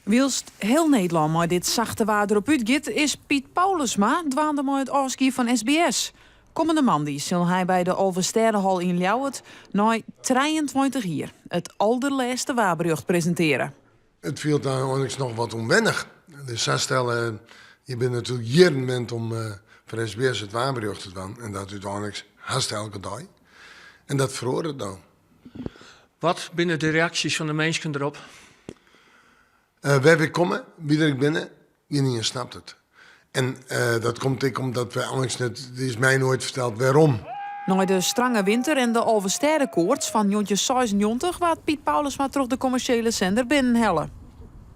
Wylst hiel Nederlân mei dit sachte waar derop útgiet, is Piet Paulusma dwaande mei it ôfskie fan SBS. Kommende moandei sil hy by de Alvestêdehal yn Ljouwert nei 23 jier it alderlêste waarberjocht presintearje. It fielt einliks noch wat ûnwennich. Dus sa stelle, je binne natuerlik jierren wend om foar SBS it waarberjocht te dwaan en dat úteinliks hast elke dei. En dat feroaret no. Wat binne de reaksjes fan de minsken derop? Wêr wy komme, wie der ek binne, gjinien snapt it. En dat komt ek omdat wy einliks net, it is my noait ferteld wêrom. Nei de strange winter en de Alvestêdekoarts fan 1996 waard Piet Paulusma troch de kommersjele sender binnenhelle.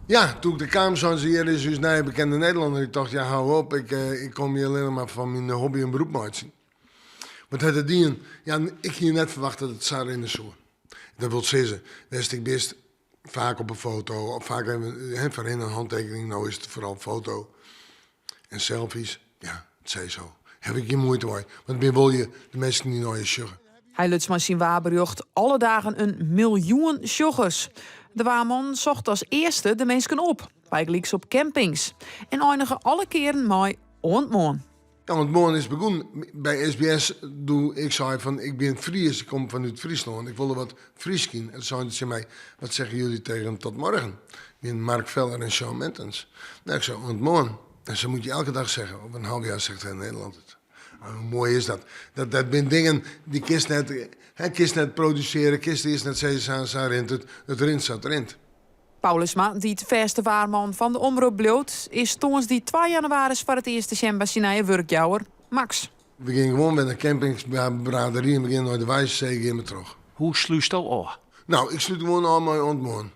Ja, doe't ik der kaam seinen se, hjir is ús nije bekende Nederlanner. Ik tocht, ja hou op, ik kom hjir allinnich mar fan myn hobby in beroep meitsjen. Wat hat it dien? Ja, ik hie net ferwachte dat it sa rinne soe. Dat wol sizze, wêr'tst ek bist, faak op in foto, of faak even, hè, foarhinne in hantekening, no is it foaral foto. En selfies, ja, it sei so. Haw ik gjin muoite mei, want it binne wol je, de minsken dy't nei je sjogge. Hy luts mei syn waarberjocht alle dagen in miljoen sjoggers. De waarman socht as earste de minsken op, bygelyks op campings, en einige alle kearen mei oant moarn. Ja, want moarn is begûn by SBS doe ik sei fan ik bin Fries, ik kom fanút Fryslân, ik wol der wat Frysk yn. En toen seinen se tsjin my, wat zeggen jullie tegen tot morgen? Wienen Mark Feller en Sean Mentens. Nou, ik sei oant moarn. En zo moet je elke dag zeggen, over een half jaar zegt heel Nederland het. Nou, hoe mooi is dat? Dat, dat binne dingen dy kinst net, hè, kinst net produsearje, kinst earst net sizze sa en sa rint it. It rint sa't it rint. Paulusma, dy't fêste waarman fan de Omrop bliuwt, is tongersdei twa jannewaris foar it earst te sjen by syn nije wurkjouwer, Max. We gean gewoan wer nei campings, by braderie en we gean nei de Weissensee, gean we troch. Hoe slútsto ôf? Nou, ik slút gewoan ôf mei oant moarn.